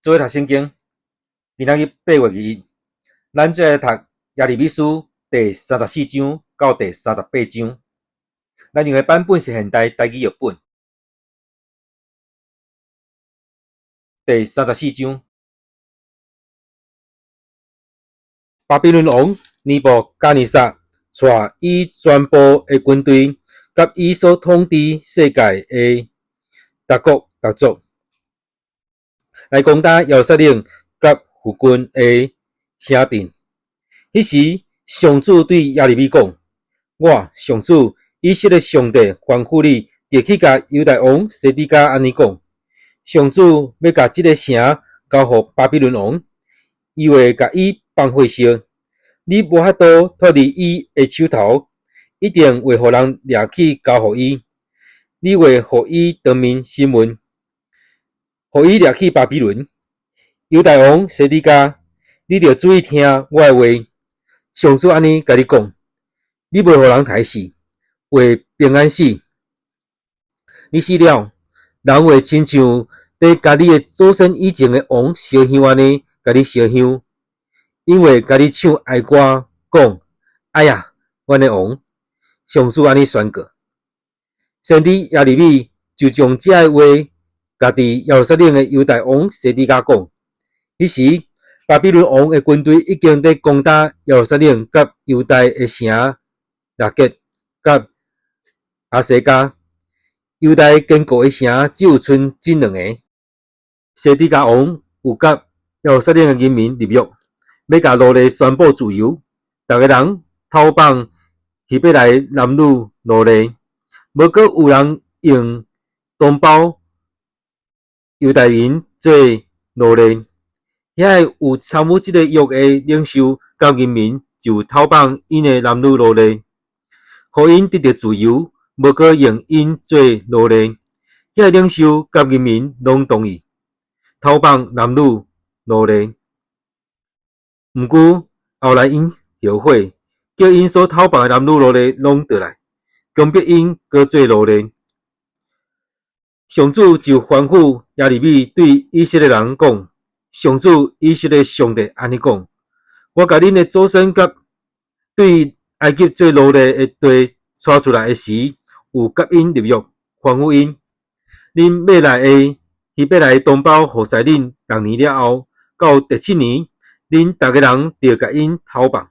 做伙讀聖經，今仔日8月21，咱再來讀耶利米書第三十四章到第三十八章。咱用的版本是現代台語譯本。第三十四章，巴比倫王尼布甲尼撒帶伊全部的軍隊，佮伊所統治世界的逐國逐族，來攻打耶路撒冷佮附近的城鎮。彼時，上主對耶利米講：我上主以色列上帝吩咐你，著去共猶大王西底家按呢講：上主欲共這个城交予巴比倫王，伊會共伊放火燒。你無法度脫離伊的手頭，一定會予人掠去交予伊。你會予伊當面審問，予伊掠去巴比倫。猶大王西底家，你著注意聽我的話。上主按呢共你講：你袂予人刣死，會平安死。你死了，人會親像佇共你的祖先以前的王燒香按呢，共你燒香。𪜶會共你唱哀歌，講：哎呀，阮的王！上主按呢宣告。先知耶利米就將這个話，共佇耶路撒冷的猶大王西底家講。彼時，巴比倫王的軍隊已經佇攻打耶路撒冷佮猶大的城拉結佮亞西加。猶大堅固的城只有賰這兩个。西底家王有佮耶路撒冷的人民立約，欲共奴隸宣布自由，逐个人討放希伯來男女奴隸，無閣有人用同胞猶大人做奴隸。遐个有參與這个約的領袖佮人民就討放𪜶的男女奴隸，予𪜶得著自由，無閣用𪜶做奴隸。遐個領袖佮人民攏同意討放男女奴隸。毋過後來𪜶後悔，叫𪜶所討放的男女奴隸攏轉來，強迫𪜶閣做奴隸。上主就吩咐耶利米對以色列人講：上主以色列上帝按呢講：我共恁的祖先佮對埃及做奴隸的地帶出來的時，有佮𪜶立約，吩咐𪜶：恁買來的希伯來同胞服侍恁六年了後，到第七年，恁逐个人著共𪜶討放，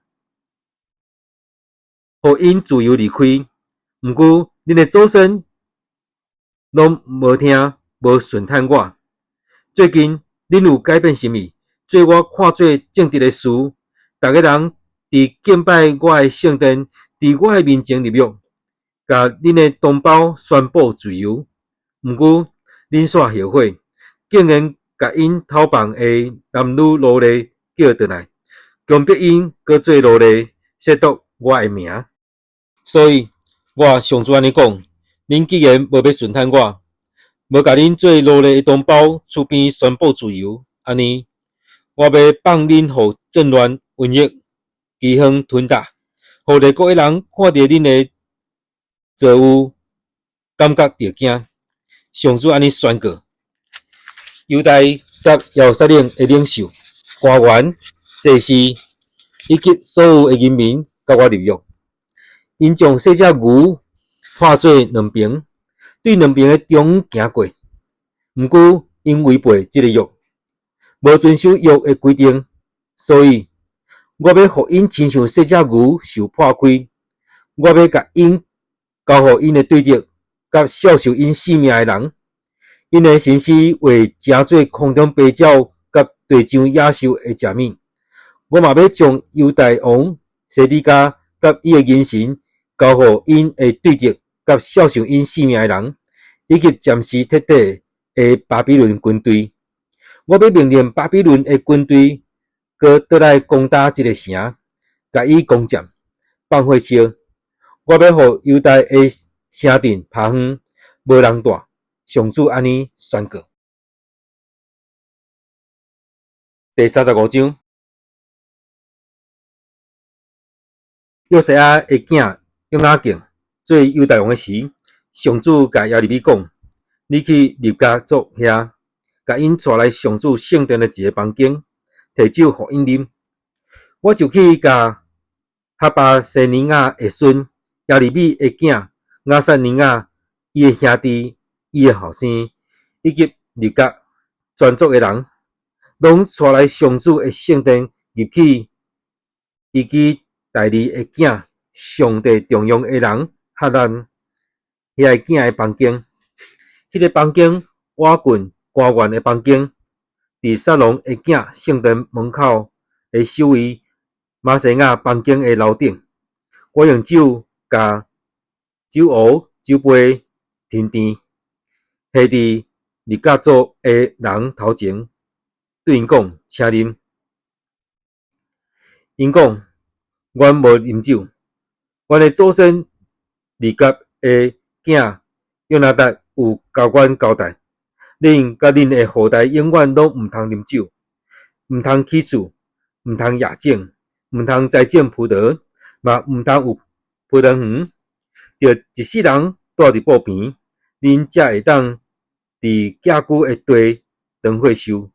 予𪜶自由離開。毋過恁的祖先攏無聽，無順趁我。最近恁有改變心意，做我看做正直的事，逐个人佇敬拜我的聖殿，佇我的面前立約，共恁的同胞宣布自由。毋過恁煞後悔，竟然共𪜶討放的男女奴隸叫轉來，強迫𪜶閣做奴隸，褻瀆我的名。所以，我上主按呢講：恁既然無欲順趁我，無共恁做奴隸的同胞出邊宣布自由，按呢，我欲放恁予戰亂、瘟疫、饑荒吞打，予列國的人看著恁的遭遇，感覺著驚。上主按呢宣告：猶大佮耶路撒冷的領袖、官員、祭司以及所有的人民，佮我立約，𪜶將細隻牛拆做兩爿，對兩爿的中央行過。毋過𪜶違背這个約，無遵守約的規定，所以我欲予𪜶親像細隻牛受破開，我欲共𪜶交予𪜶的對敵，佮數售𪜶性命的人。𪜶的先師會成做空中飛鳥佮地上野獸的食物。我嘛欲將猶大王西底家佮伊的人臣交予𪜶的對敵佮數售𪜶性命的人，以及暫時撤退的巴比倫軍隊。我欲命令巴比倫的軍隊閣倒來攻打這个城，共伊攻佔，放火燒。我欲予猶大的城鎮拋荒，無人蹛。上主按呢宣告。第三十五章，約西亞的囝約雅敬做猶大王的時，上主共耶利米講：你去入家族遐，共𪜶帶來上主聖殿的一个房間，提酒予𪜶啉。我就去共哈巴西尼雅的孫耶利米的囝亞撒尼雅，伊的兄弟、伊的後生，以及利甲全族的人，攏帶來上主的聖殿，入去伊基大利的囝上帝重用的人哈難遐个囝的房間。彼个房間倚近官員的房間，佇撒龍的囝聖殿門口的守衛瑪西亞房間的樓頂。我用酒共酒壺、酒杯添甜，下佇利甲族的人頭前，對𪜶講：請啉。𪜶講：阮無啉酒。阮的祖先利甲的囝約拿達有共阮交代：恁佮恁的後代永遠攏毋通啉酒，毋通起誓，毋通驗種，毋通栽種葡萄，嘛毋通有葡萄園。著一世人蹛佇布棚，恁才會當佇寄居的地當歲壽。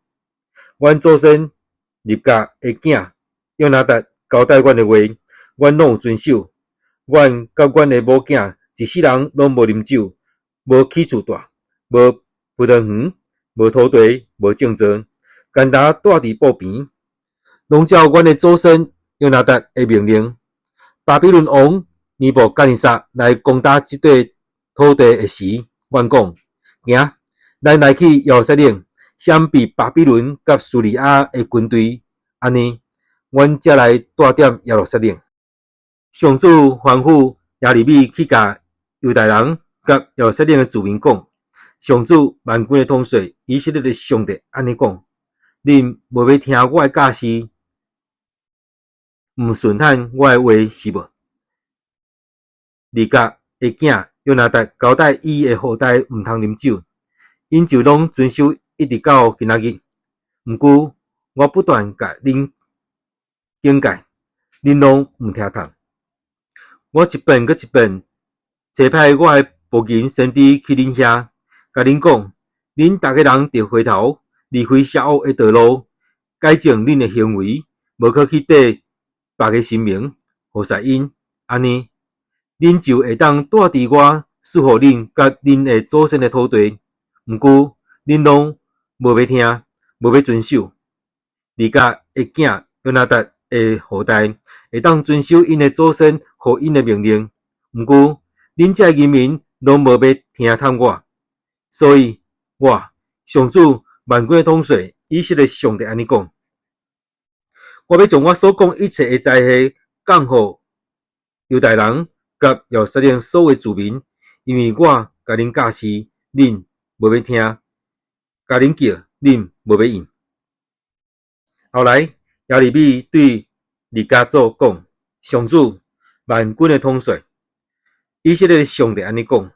阮祖先利甲的囝約拿達交代阮的話，阮攏有遵守。阮佮阮的某囝一世人攏無啉酒，無起厝蹛，無葡萄園，無土地，無種作，干焦蹛佇布棚，攏照阮的祖先約拿達的命令。巴比倫王尼布甲尼撒來攻打這塊土地的時，阮講：行，咱來去耶路撒冷，閃避巴比倫佮敘利亞的軍隊，按呢，阮才來蹛踮耶路撒冷。上主吩咐耶利米去共猶大人佮耶路撒冷的子民講：上主萬軍的統帥以色列的上帝按呢講：恁無欲聽我的教示，毋順範我的話是無？利甲的囝約拿達交代伊的後代毋通啉酒，𪜶就攏遵守，一直到今仔日。毋過我不斷共恁警戒，恁攏毋聽從。我一遍閣一遍差派我的僕人先知去恁遐，共恁講：恁逐个人著回頭，離開邪惡的道路，改正恁的行為，無閣去綴別个神明，服侍𪜶，按呢，恁就會當蹛佇我賜予恁佮恁的祖先的土地。毋過，恁攏無欲聽，無欲遵守。利甲的囝約拿達的後代會當遵守𪜶的祖先予𪜶的命令，毋過恁這人民攏無欲聽從我，所以我上主萬軍的統帥以色列上帝按呢講：我欲將我所講一切的災禍降予猶大人佮耶路撒冷所有子民，因為我共恁教示，恁無欲聽；共恁叫，恁無欲應。後來耶利米對利甲族講：上主萬軍的統帥以色列的上帝按呢講：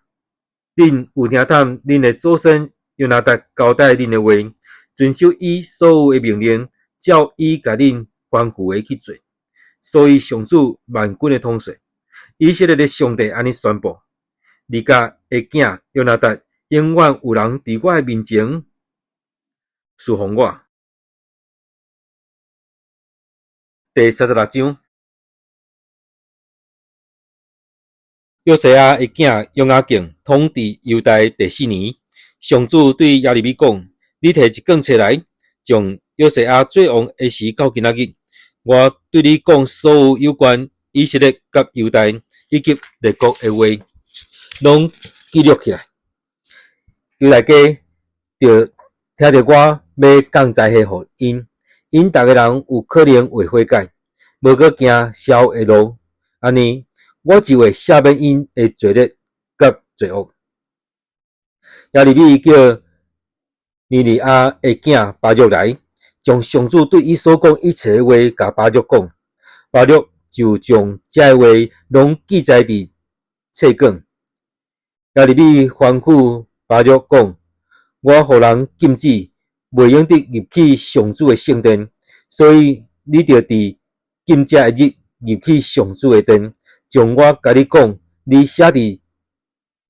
恁有聽從恁的祖先約拿達交代恁的話，遵守伊所有的命令，照伊共恁吩咐的去做。所以上主萬軍的統帥以色列的上帝按呢宣布：利甲的囝約拿達永遠有人佇我的面前事奉我。第36章，約西亞的囝約雅敬統治猶大第四年，上主對耶利米講：你提一卷冊來，從約西亞做王的時到今仔日，我對你講所有有關以色列佮猶大以及列國的話，攏記錄起來。猶大家著聽著我欲降災禍予𪜶，𪜶逐个人有可能會悔改，無閣行邪惡的路，按呢，我就會赦免𪜶的罪孽佮罪惡。耶利米叫尼利亞的囝巴錄來，將上主對伊所講一切的話共巴錄講，巴錄就將這个話攏記載佇冊卷。耶利米吩咐巴錄講：我予人禁止，袂用得入去上主的聖殿，所以你著佇禁食的日入去上主的殿，將我共你講，你寫佇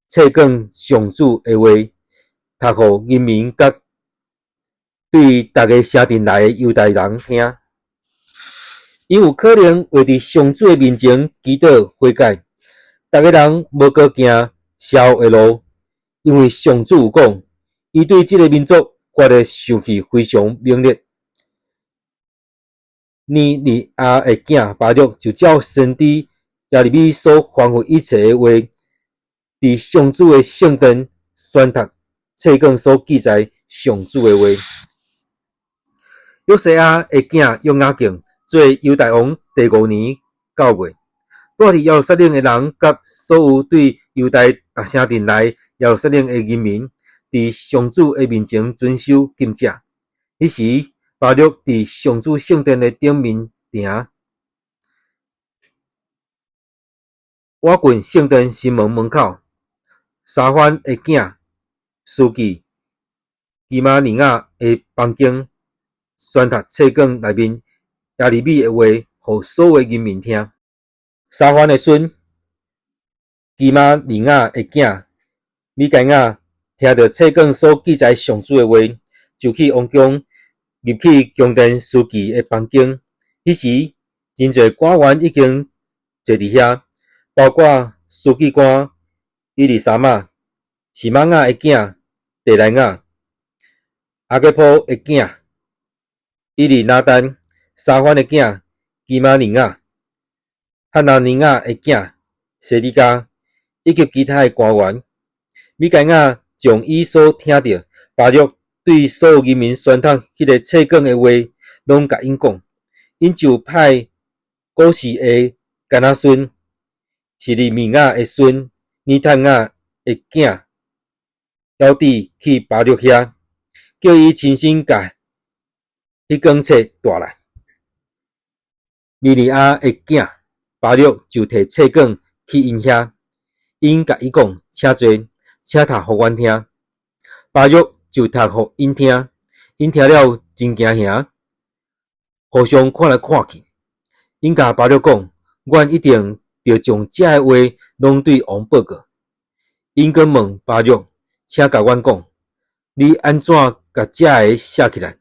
冊卷上主的話，讀予人民佮對逐个城鎮來的猶大人聽。𪜶有可能會佇上主的面前祈禱悔改。逐个人無閣行邪惡的路，因為上主有講，伊對這个民族發的受氣非常猛烈。尼利亞的囝巴錄就照先知耶利米所吩咐一切的話，佇上主的聖殿宣讀冊卷所記載上主的話。約西亞的囝約雅敬做猶大王第五年九月，住佇耶路撒冷的人佮所有對猶大逐城鎮來耶路撒冷的人民，佇上主的面前遵守禁食。彼時，巴錄佇上主聖殿的頂面埕，倚近聖殿新門門口。沙番的囝書記基瑪利亞的房間，宣讀冊卷內面耶利米的話，予所有人民聽。沙番的孫基瑪利亞的囝米該亞聽著冊卷所記載上主的話，就去王宮，入去宮殿書記的房間。彼時，真濟官員已經坐佇遐，包括書記官以利沙瑪、示瑪雅的囝地萊雅、亞革波的囝以利拿單、沙番的囝基瑪利亞、哈拿尼雅的囝西底家，以及其他的官員。米該亞將伊所聽著巴錄對所有人民宣讀彼个冊卷的話，攏共𪜶講。𪜶就派古示的迦拿孫、示利米亞的孫尼坦雅的囝猶底去巴錄遐，叫伊親身共彼卷冊帶來。尼利亞的囝巴錄就提冊卷去𪜶遐，𪜶共伊講：請坐，請讀予阮聽。巴錄就讀予𪜶聽，𪜶聽了真驚嚇，互相看來看去。𪜶共巴錄講：阮一定著將這个話攏對王報告。𪜶閣問巴錄：請共阮講，你按怎共這个寫起來？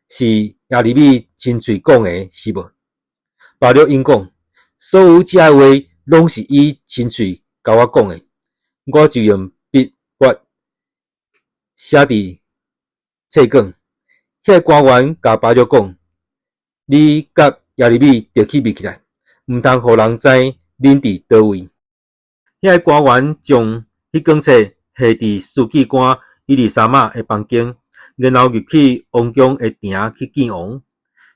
是耶利米親喙講的，是無？巴錄應講：所有這个話攏是伊親喙共我講的，我就用筆畫寫佇冊卷。彼个官員共巴錄講：你佮耶利米著去密起來，毋通予人知恁佇佗位。彼个官員將彼卷冊下佇書記官以利沙瑪的房間，然後入去王宮的埕去見王，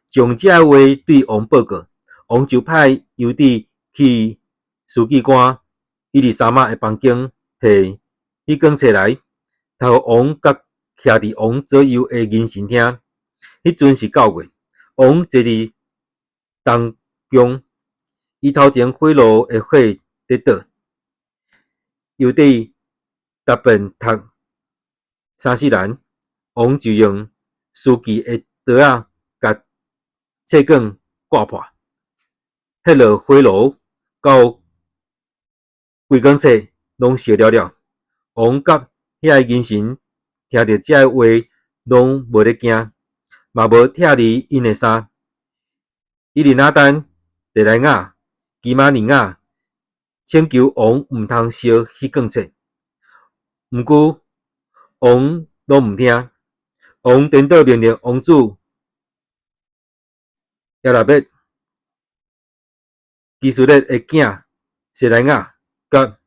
將這个話對王報告。王就派猶底去書記官以利沙瑪的房間，提彼卷冊來，讀予王佮徛佇王左右的人臣聽。彼陣是九月，王坐佇東宮，伊頭前火爐的火佇倒。猶底答辯讀三四欄，王就用書記的刀仔共冊卷割破，彼落火爐到規卷冊攏燒了了。王佮遐个人臣聽著這个話，攏無咧驚，嘛無拆離𪜶的衫。以利拿單、地萊雅、基瑪利亞請求王毋通燒彼卷冊，毋過王攏毋聽。王顛倒命令王子耶拿篾、基斯列的囝西萊雅，佮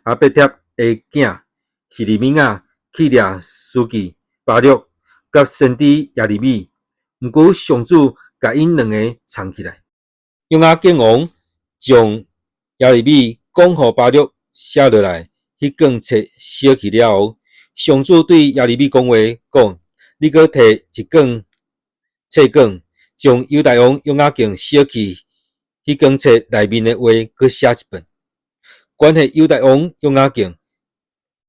阿伯帖的囝示利米亞去掠書記巴錄佮先知耶利米，毋過上主共𪜶兩个藏起來。約雅敬王將耶利米講予巴錄寫落來彼卷冊燒去了後，上主對耶利米講話，講：你閣提一卷冊卷，將猶大王約雅敬燒去彼卷冊內面的話，閣寫一遍。關係猶大王約雅敬，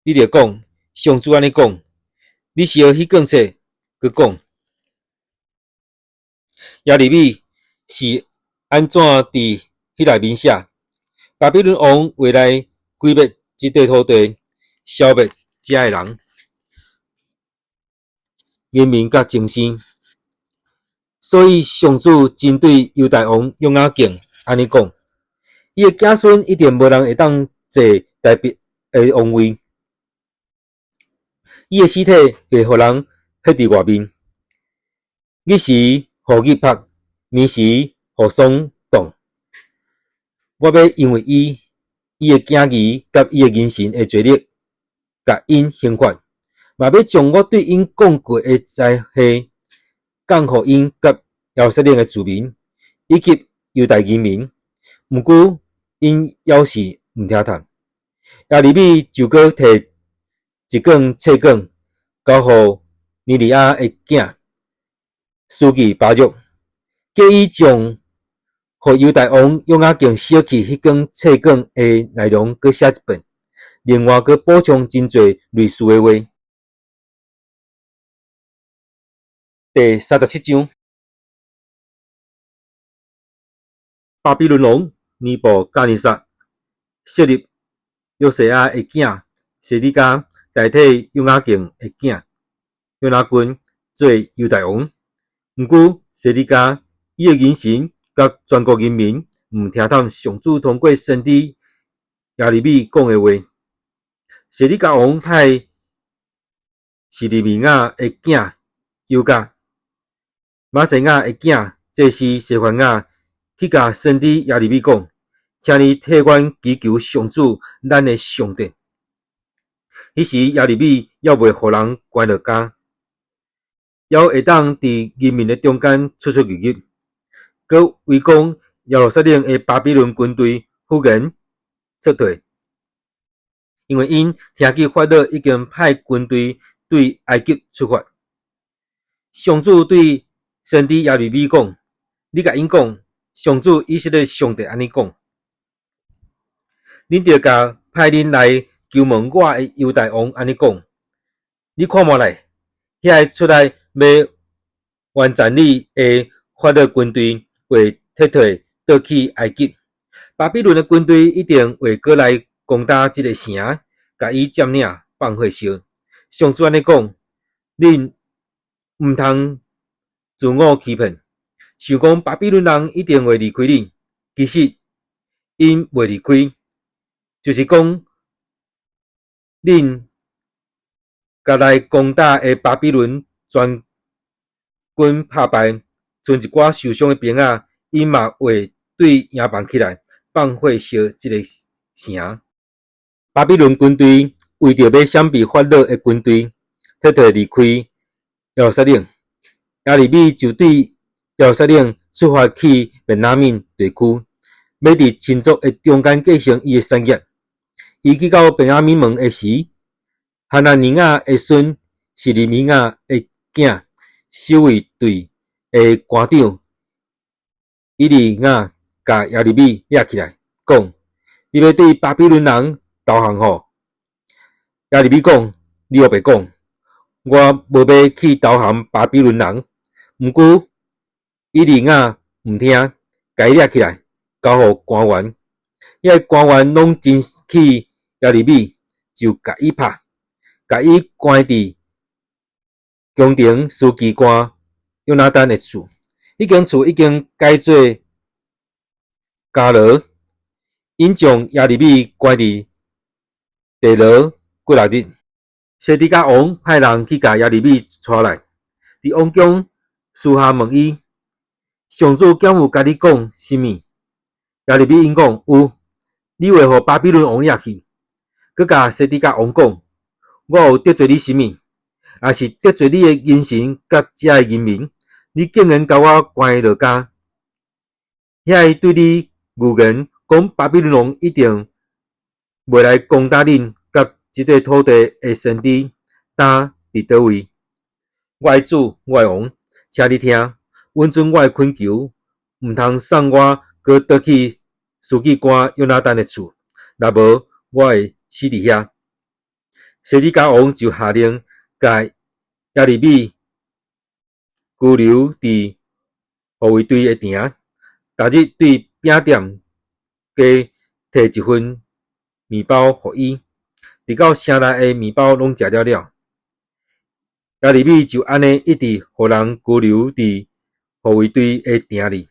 你著講：上主按呢講，你燒彼卷冊，閣講耶利米是按怎佇彼內面寫？巴比倫王會來毀滅這塊土地，消滅遮的人。人民佮精生。所以上主針對猶大王約雅敬按呢講：伊的子孫一定無人會當坐大衛的王位，伊的屍體會予人歇佇外面。日時予日曝，暝時予霜凍。我欲因為伊、伊的囝兒佮伊的人神的罪孽，共𪜶刑罰，嘛欲將我對𪜶講過的災禍降予𪜶佮耶路撒冷的住民，以及猶大人民。毋過𪜶猶是毋聽從。耶利米就閣提一卷冊卷，交予尼利亞的囝書記巴錄，叫伊將予猶大王約雅敬燒去彼卷冊卷的內容閣寫一遍，另外閣補充真濟類似的話。第37章，巴比倫王尼布甲尼撒設立約西亞的囝西底家代替約雅敬的囝約拿斤做猶大王。毋過西底家伊的人臣佮全國人民毋聽從上主通過先知耶利米講的話。西底家王派示利米亞的囝猶甲、瑪西亞的囝祭司西番雅去共先知耶利米講：請你替阮祈求上主咱的上帝。彼時耶利米猶未予人關落監，猶會當佇人民的中間出出入入。閣圍攻耶路撒冷的巴比倫軍隊忽然撤退，因為𪜶聽見法老已經派軍隊對埃及出發。上主對先知耶利米講：你共𪜶講，上主以色列上帝按呢講：恁著共派恁來求問我的猶大王按呢講：你看覓來，遐个出來欲援戰你的法老軍隊會撤退倒去埃及。巴比倫的軍隊一定會閣來攻打這个城，共伊佔領，放火燒。上主按呢講：恁毋通自我欺騙，想講巴比倫人一定會離開恁，其實𪜶袂離開，就是講恁共來攻打的巴比倫全軍拍敗，賰一寡受傷的兵仔，𪜶嘛會對營房起來放火燒這个城。巴比倫軍隊為著欲閃避法老的軍隊，撤退離開耶路撒冷。耶利米就對耶路撒冷出發去便雅憫地區，欲佇親族的中間繼承伊的產業。伊去到便雅憫門的時，哈拿尼雅的孫示利米亞的囝守衛隊的官長以利亞共耶利米掠起來，講：你欲對巴比倫人投降吼？耶利米講：你烏白講，我無欲去投降巴比倫人。毋過以利亞毋聽，共伊掠起來，交予官員。遐个官員攏真氣耶利米，就共伊拍，共伊關佇宮廷書記官約拿單的厝。彼間厝已經改做監牢，𪜶將耶利米關佇地牢幾若日。西底家王派人去共耶利米帶來，佇王宮私下問伊：上主敢有共你講啥物？耶利米應講：有，你會予巴比倫王掠去。閣共西底家王講：我有得罪你啥物？抑是得罪你的人臣佮遮的人民？你竟然共我關落監？遐个對你預言講巴比倫王一定袂來攻打恁佮這塊土地的先知，今佇佗位？我的主，我的王，請你聽，允准我的懇求，毋通送我閣倒去書記官約拿單的厝，若無我會死佇遐。西底家王就下令，共耶利米拘留佇護衛隊的埕，逐日對餅店加提一份麵包予伊，直到城內的麵包攏食了了。耶利米就按呢一直予人拘留佇護衛隊的埕裡。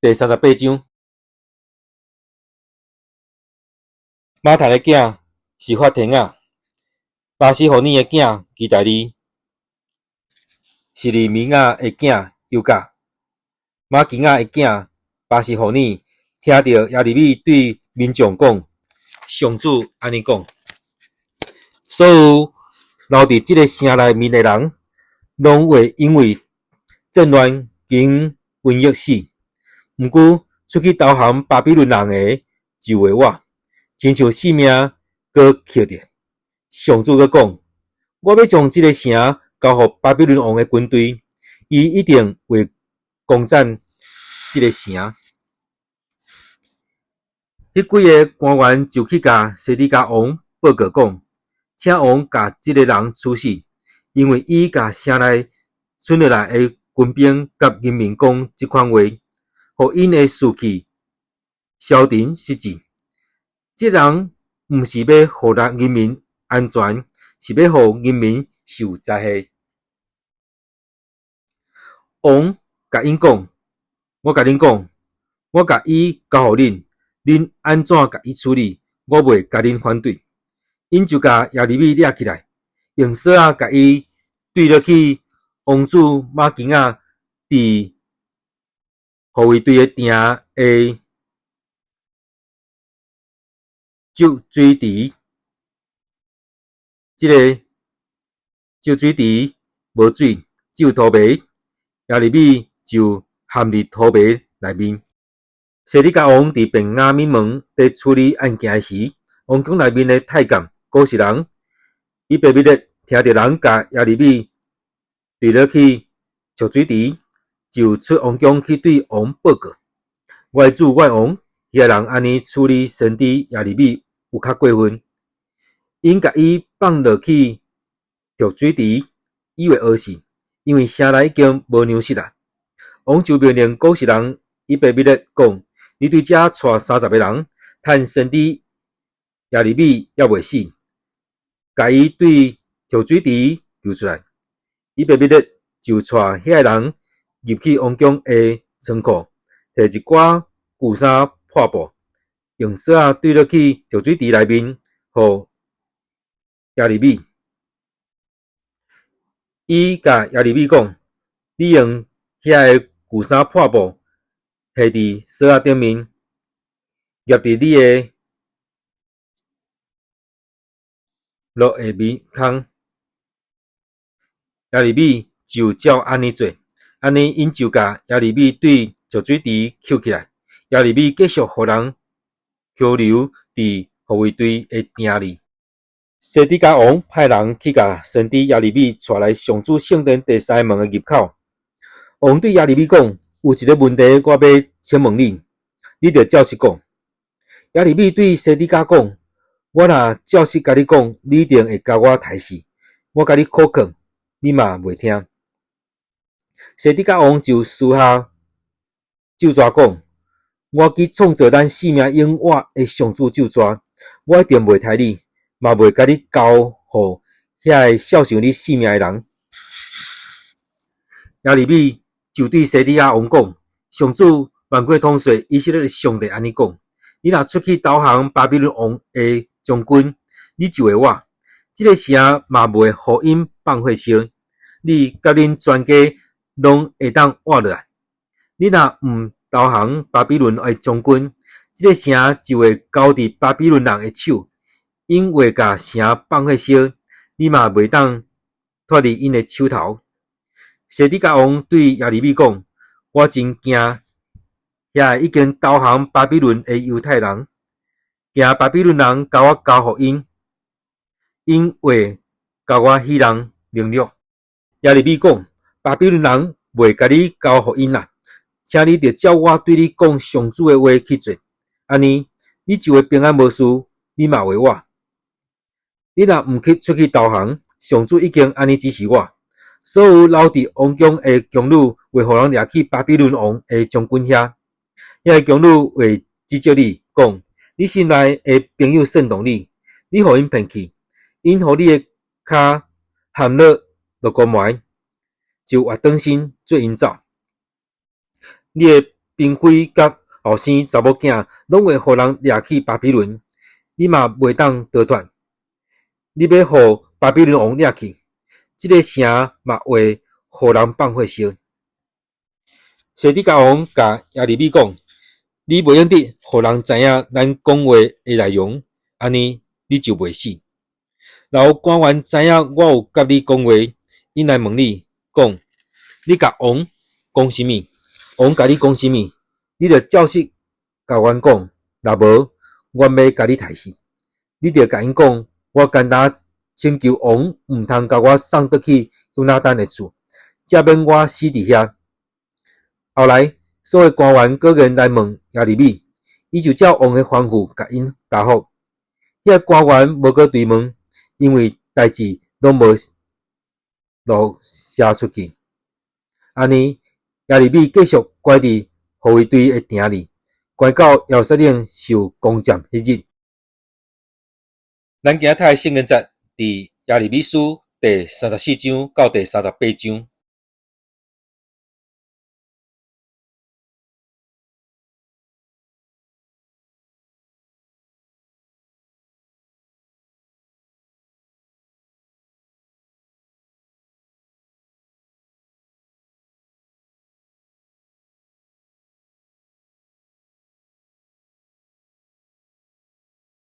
第38章，瑪坦的囝示法提雅，巴斯何耳的囝基大利，示利米雅的囝猶甲，瑪基雅的囝巴斯何耳，聽著耶利米對民眾講：上主按呢講，所有留佇這个城內面的人，攏會因為戰亂兼瘟疫死。毋過出去投降巴比倫人的就會活，親像性命閣抾著。上主閣講：我欲將這个城交予巴比倫王的軍隊，伊一定會攻佔這个城。彼幾个官員就去共西底家王報告講：請王共這个人處死，因為伊共城內賰落來的軍兵佮人民講這款話，予𪜶的士氣消沉失志。這人毋是欲予人民安全，是欲予人民受災禍。王共𪜶講：我共恁講，我共伊交予恁，恁按怎共伊處理，我袂共恁反對。𪜶就共耶利米掠起來，用索仔共伊綴落去王子瑪基雅佇護衛隊的埕的贄水池。這个贄水池無水，只有塗糜。耶利米就陷佇塗糜內面。西底家王佇便雅憫門佇處理案件時，王宮內面的太監古實人以伯米勒聽著人共耶利米綴落去濁水池，就出王宮去對王報告：我的主，我的王，彼个人按呢處理先知耶利米有較過分，𪜶共伊放落去濁水池，伊會餓死，因為城內已經無糧食啦。王就命令古實人以伯米勒講：你對遮帶30个人，趁先知耶利米猶未死，共伊對濁水池救出來。以伯米勒就帶遐个人入去王宮的倉庫，提一寡舊衫破布，用索仔綴落去濁水池內面，予耶利米。伊共耶利米講：你用遐个舊衫破布繫佇索仔頂面，攑佇你的轆下面空。耶利米就照按呢做，按呢𪜶就共耶利米對濁水池抾起來。耶利米繼續予人拘留佇護衛隊的埕裡。西底家王派人去共先知耶利米帶來上主聖殿第三門的入口。王對耶利米講：有一个問題，我欲請問你，你著照實講。耶利米對西底家講：我若照實共你講，你一定會共我刣死。我共你苦勸，你嘛袂聽。西底家王就私下咒詛講：我去創造咱性命永活的上主咒詛，我一定袂刣你，嘛袂共你交予遐个肖想你性命的人。耶利米就對西底家王講：上主萬軍統帥以色列的上帝按呢講：你若出去投降巴比倫王的將軍，你就會活。這个城嘛袂予𪜶放火燒，你佮恁全家攏會當活落來。你若毋投降巴比倫的將軍，這个城就會交佇巴比倫人的手，𪜶會共城放火燒，你嘛袂當脫離𪜶的手頭。西底家王對耶利米講：我真驚遐個已經投降巴比倫的猶太人，驚巴比倫人共我交予𪜶，𪜶會共我戲弄凌辱。耶利米講：巴比倫人袂共你交予𪜶啦，請你著照我對你講上主的話去做，按呢，你就會平安無事，你嘛會活。你若毋去出去投降，上主已經按呢指示我。所有留佇王宮的宮女會予人掠去巴比倫王的將軍遐，遐个宮女會指責你，講你心內的朋友煽動你，你予𪜶騙去， 𪜶予你的跤陷落落膏糜，就活轉身綴𪜶走。你的嬪妃佮後生查某囝攏會予人掠去巴比倫，你嘛袂當逃脫。你欲予巴比倫王掠去，這个城嘛會予人放火燒。西底家王共耶利米講：你袂用得予人知影咱講話的內容，按呢你就袂死。若有官員知影我有佮你講話，𪜶來問你講：你共王講啥物？王共你講啥物？你著照實共阮講，若無，阮欲共你刣死。你著共𪜶講，我簡單請求王毋通共我送轉去約拿單的厝，才免我死佇遐。後來，所有官員果然來問耶利米，伊就照王的吩咐共𪜶答覆。遐官員無閣追問，因為代誌攏無落寫出去。按呢，耶利米繼續關佇護衛隊的埕裡，關到耶路撒冷受攻佔彼日。咱今仔讀的聖經節佇耶利米書第34章到第38章。